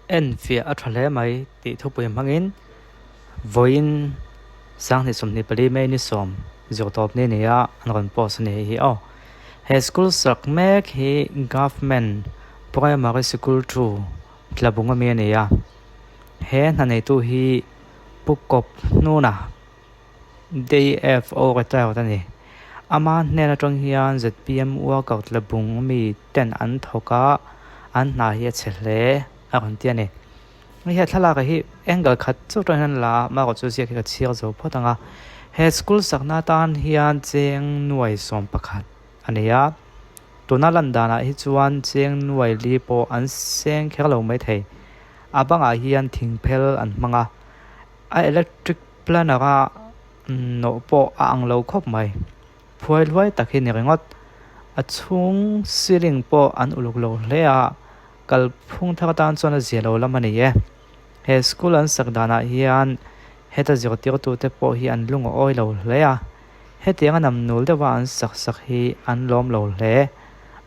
Enfiah a tha hle mai tih thupui hmangin vawiin 2024 May ni 10 zirtawp ni nia an rawn post a ni hi aw. He school sak mek hi Government Primary Sikul 2 Tlabung ami a ni a. He hna neitu hi Pu Kawp Hnuna DFO retired a ni. Ama hnen atang hian zpm workout Tlabung mi ten an thawk a, an hna hi a chhe hle a rawn ti a ni. Hei hian thlalak ah hi angle khat chauh atang hian la a, amaherawhchu chu ziak hi ka chhiar zo phawt ang a. He school sakna atan hian cheng nuai 11 a ni a, tuna lan danah hi chuan cheng nuai li pawh an seng kher lo maithei. A bangah hian thing phel an hmang a, a electric planner a nawh pawh a ang lo khawp mai. Phuai hluai tak hi ni ringawt. A chhung ceiling pawh an uluk lo hle a, kalphung thar atan chuan a zia lo lam a ni e. He school an sak danah hian heta zirtirtute pawh hi an lung a awi lo hle a, hetianga namnul deuha an sak sak hi an lawm lo hle.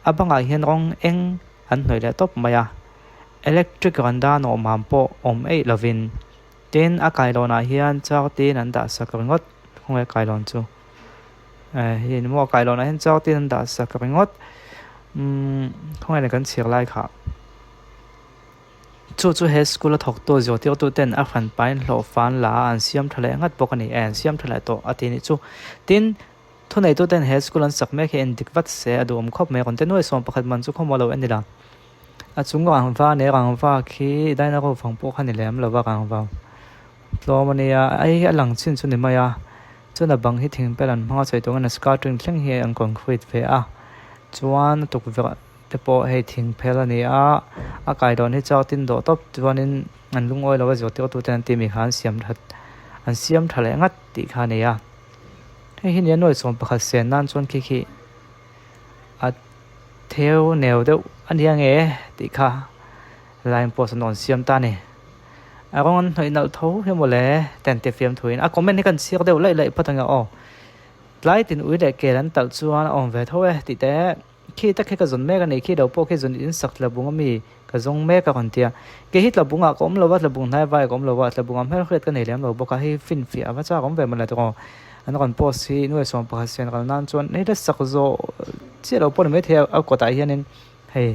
A bangah hian rawng eng an hnawih leh tawp mai a, electric randa nawhmam pawh awm eih lovin. Tin, a kailawnah hian char tin an dah sak ringawt, khawnge kailawn chu? Eh, hei ni maw a kailawnah hian char tin an dah sak ringawt, umm khawnge ni kan chhir lai kha? Chu chu he school a thawktu zirtirtu ten a hran pain hlawh fan la a an siam tha leh ngat bawk a ni e, an siam tha leh tawh a ti nih chu. Tin, thuneitu ten he school an sak mek hi endik vat se a duhawm khawp mai, rawn te nuai 11 man chu khawmaw lo en ila. A chung rangva leh rangva khi dynamo vang pawh kha ni lem lo va rangva tlawm a nia a hei hi a lang chin chu ni mai a chuan a bang hi thing pel an hmang a sawi tur hian a skirting thleng hi an concrete ve a chuan a tukverh te pawh hei thing phel a ni a a kailawn hi char tin dawh tawp chuanin an lungawi lo a zirtirtu ten an tih mi kha an siam that an siam tha leh ngat tih kha a ni a hei hi nia nuai 11 sen nan chuan khi khi a theu neu deuh a nia nge tih kha line post an rawn siam ta a ni a rawng an hnawih nalh tho hi mawle ten te fiam thuin a comment hi kan chhiar deuh laih laih phawt ang e aw tlai tin ui leh kel an talh chuan a awm ve tho e tih te khi tak hi ka zawn mek a ni khi lo pawh khi zawn in sak tla bung ami ka zawng mek a rawn ti a kei hi tlabung ah ka awm lo a tlabung hnai vai ka awm lo a tlabung ah hmelhriat ka nei lem lo bawk a hei finfiah a va chak awm ve mawle tawh an rawn post hi nuai 11 sian kal nan chuan hei la sak zawh chiah lo pawh ni maithei a a kawtah hianin hei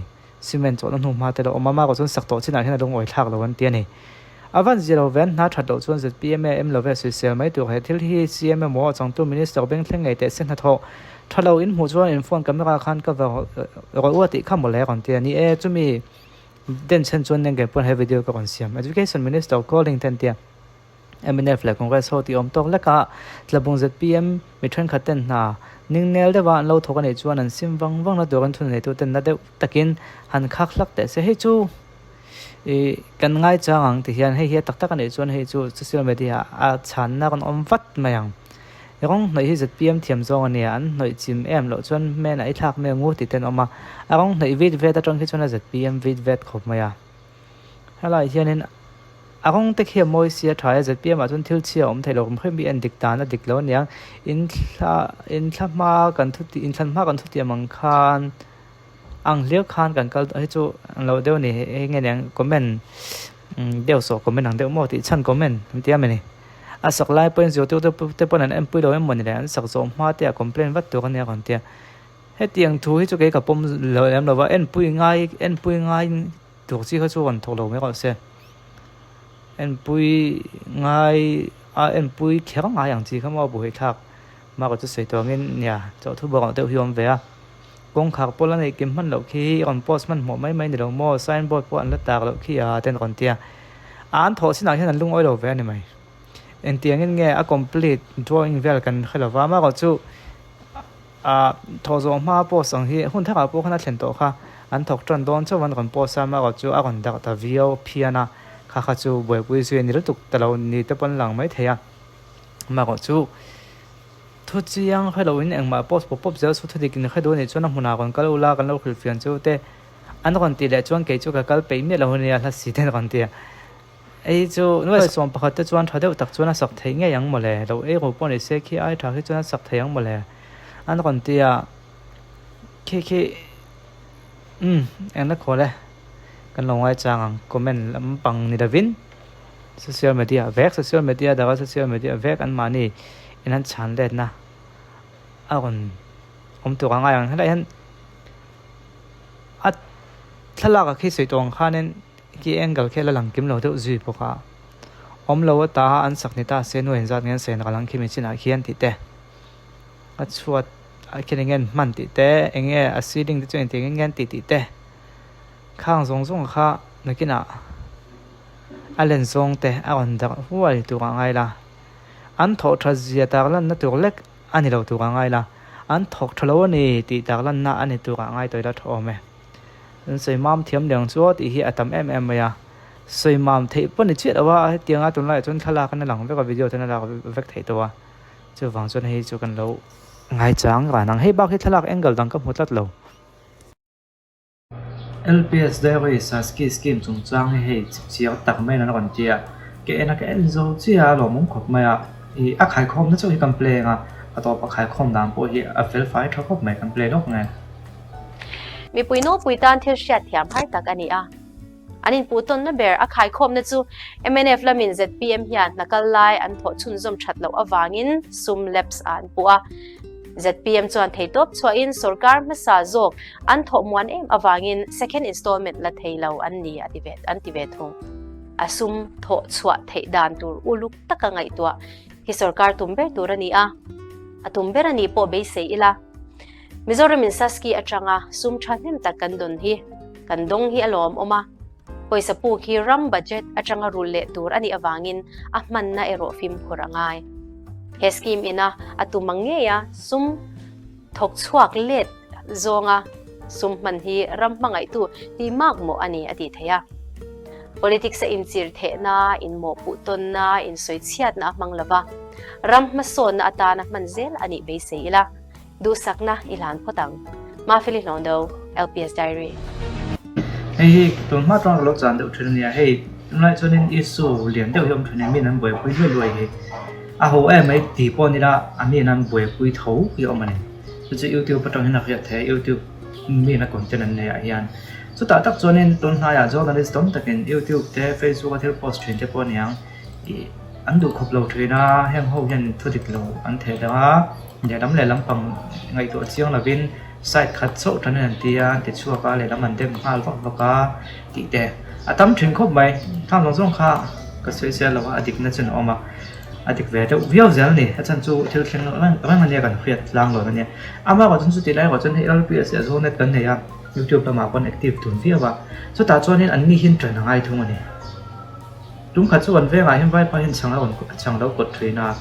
cement chawhna hnu hma te lo awm a mahkawh chuan sak tawh chinah hian a lungawi thlak lo an ti a ni a van zia lo ve an hna that loh chuan zpm a em lo ve sawisel mai tur he thil hi cm emaw a changtu minister beng thleng ngei teh se hnathawh tha lo in hmuh chuan in phone camera khan ka va rawih uah tih kha mawle a rawn ti a ni e chumi den chhen chuan eng ke pawn he video ka rawn siam education minister calling te an ti a. Mnf leh Congress ho tih awm tawk lek a, Tlabung zpm mi thenkhat ten hna ning nel deuh a an lo thawk a nih chuan an sim vang vang na turin thun neitu ten na deuh takin han khak hlak teh se. Hei chu ih kan ngaichang ang ti hian hei hi a tak tak a nih chuan hei chu social media ah a chhanna rawn awm vat mai ang. Rawng hnawih hi zpm thiam zawng a nia, an hnawih chim em loh chuan hmenah i thlak mai ang u tih ten awm a, a rawng hnawih vit vet atang khi chuan a zpm vit vet khawp mai a. Helaiah hianin a rawng te khi a mawi si a tha e zpm ah chuan thil chhia a awm thei lo kum hrim hi en dik dan a dik lo aniang in thla in thla hma kan thu tih inthlan hma kan thu tiam ang khan ang hliau khan kan kal hei chu ang lo deuh a ni hei nge niang comment deuh sawh comment ang deuh maw tih chhan comment an ti a mawni a sak lai pawhin zirtirtu te pawn an enpui lo em mawni le an sak zawh hma te ah complaint vat tur ania rawn ti a hetiang thu hi chu kei ka pawm lo lem lo va enpui ngai enpui ngai. Tur chi kha chu rawn thawk lo mai rawh se. Enpui ngai a enpui kher ngai ang chi kha maw buai thlak mah chu sawi tawh angin nia chawhthu bawrh deuh hi a awm ve a. Kawngkhar pawl a neih kim hman loh khi rawn post hmanhmawh mai mai ni lo maw sign board pawh an la tak loh khi a ten rawn ti a. A an thawh chinah hian an lungawi lo ve a ni mai. Engtiangin nge a complete drawing vel kan hre lo va amaherawh chu Ah thawh zawh hma post ang hi hun thakah pawh khan a thlen tawh kha an thawk tan dawn chauh an rawn post a amaherawh chu a rawn darh ta viau phian a kha kha chu buaipui zui a ni lutuk ta lo ni te pawn lang mai thei a amaherawh chu thu chiang hre loin engmah post pawp pawp zel chu thu dik in hre duh a nih chuan a hmunah rawn kal ula kan lo hrilh fian chu te an rawn tih leh chuan kei chu ka kal peih miah lo ania hla si te an rawn ti a. Ei chu nuai 11 te chuan tha deuh tak chuan a sak theih ngei ang mawle, lo ei ru pawh ni se khi ai tha khi chuan a sak thei ang mawle an rawn ti a, khi khi umm eng la khawl e. Kan lo ngaichang ang comment lampang ni lovin social media vek social media danga social media vek anmahni in an chhan letna a rawn awm tur a ngai ang. Helaiah hian a thlalak ah khi sawi tawh ang khanin khi angle khi a la lang kim lo deuh zui bawk a awm lo ata an sak ni ta se nuai inzat nge an sawi nak lang khi mi chinah khian tih te. A chhuat ah khian eng nge an hman tih te eng nge a ceiling te chu engtiang in nge an tih tih te khang zawng zawng kha nakinah a len zawng te a rawn darh huai tur ah ngai la an thawh that zia tak lanna tur lek a ni lo tur ah ngai la an thawk tha lo a ni tih tak lanna a ni tur ah ngai tawih la tha awm e an sawi mam thiam leng chu aw tih hi a tam em em mai a sawi mam theih pawh ni chiah lo a hetianga tunlaiah chuan thlalak an la lang vek a video ten a lak vek theih tawh a. Chuvang chuan hei chu kan lo ngaichang ran ang. Hei bak hi thlalak angle dang ka hmu tlat lo. LPS Dairy Saski Scheme chungchang hi hei chipchiar tak maiin an rawn ti a, ka en a ka en zo chiah a lawmawm khawp mai a, ih a khaikhawmna chauh hi kan play ang a, a tawpa khaikhawm dan pawh hi a fel fai tha khawp mai kan play lawk nge. Mipui nawpui tan thil hriatthiam har tak a ni a. An inpuhtawnna ber a khaikhawmna chu mnf lamin zpm hian hna kal lai an thawh chhunzawm that loh avangin sum lapse ah an puh a. Zpm chuan theitawp chhuahin sorkar hmasa zawk an thawh muan em avangin second installment la thei lo an ni a ti ve an ti ve thung. A sum thawh chhuah theih dan tur uluk taka ngaihtuah hi sorkar tum ber tur a ni a, a tum ber a nih pawh beisei ila. Mizoramin Saski atanga sum thahnem tak kan dawn hi kan dawng hi a lawmawm a, pawisa puk hi ram budget atanga rulh leh tur a nih avangin a hmanna erawh fimkhur a ngai. He scheme ina a tum ang ngeia sum thawk chhuak let zawnga sum hman hi ram hmangaihtu tih makmawh a ni a tih theih a. Politics a inchir thehna, inmawhpuh tawnna, insawichhiatna a hmang lova, ram hmasawnna atana hman zel a nih beisei ila. Duhsakna i hlan phawt ang. Mafeli Hlawndo, LPS Diary. Hei hi tun hma chuan ka lo chan deuh thin a nia, hei tunlai chuanin issue lian deuh hi a awm thin a, miin an buaipui luai luai hi a ho em mai ti pawh ni la a miin an buaipui tho hi a awm a ni. Chu chu youtube atang hian a hriat theih a, youtube miin a content an neih ah hian chutah tak chuanin tun hnaiah journalist tam takin youtube te facebook a thil post thin te pawh a niang ih an duh khawp lo thin a, heng ho hian thu dik lo an theh dang a. Lehlam lehlam pang ngaihtuah chiang lovin side khat chauh tan an ti a, an ti chhuak a, lehlam an dem nghal vak vak a tih te a tam thin khawp mai. Khang zawng zawng kha ka sawi zel lo a, a dikna chu an awm a, a dik ve deuh viau zel a ni. A chhan chu thil thleng reng reng a nia kan hriat tlang lo a nia. Amah erawh chuan chuti lai erawh chuan hei LPS leh Zonet kan nei a, YouTube lamah pawh an active dun viau a, chutah chuanin anni hian ṭan a ngai thung a ni. Tum khat chu kan vengah hian vaipa hian chhang a rawn chhang lo kawt thin a.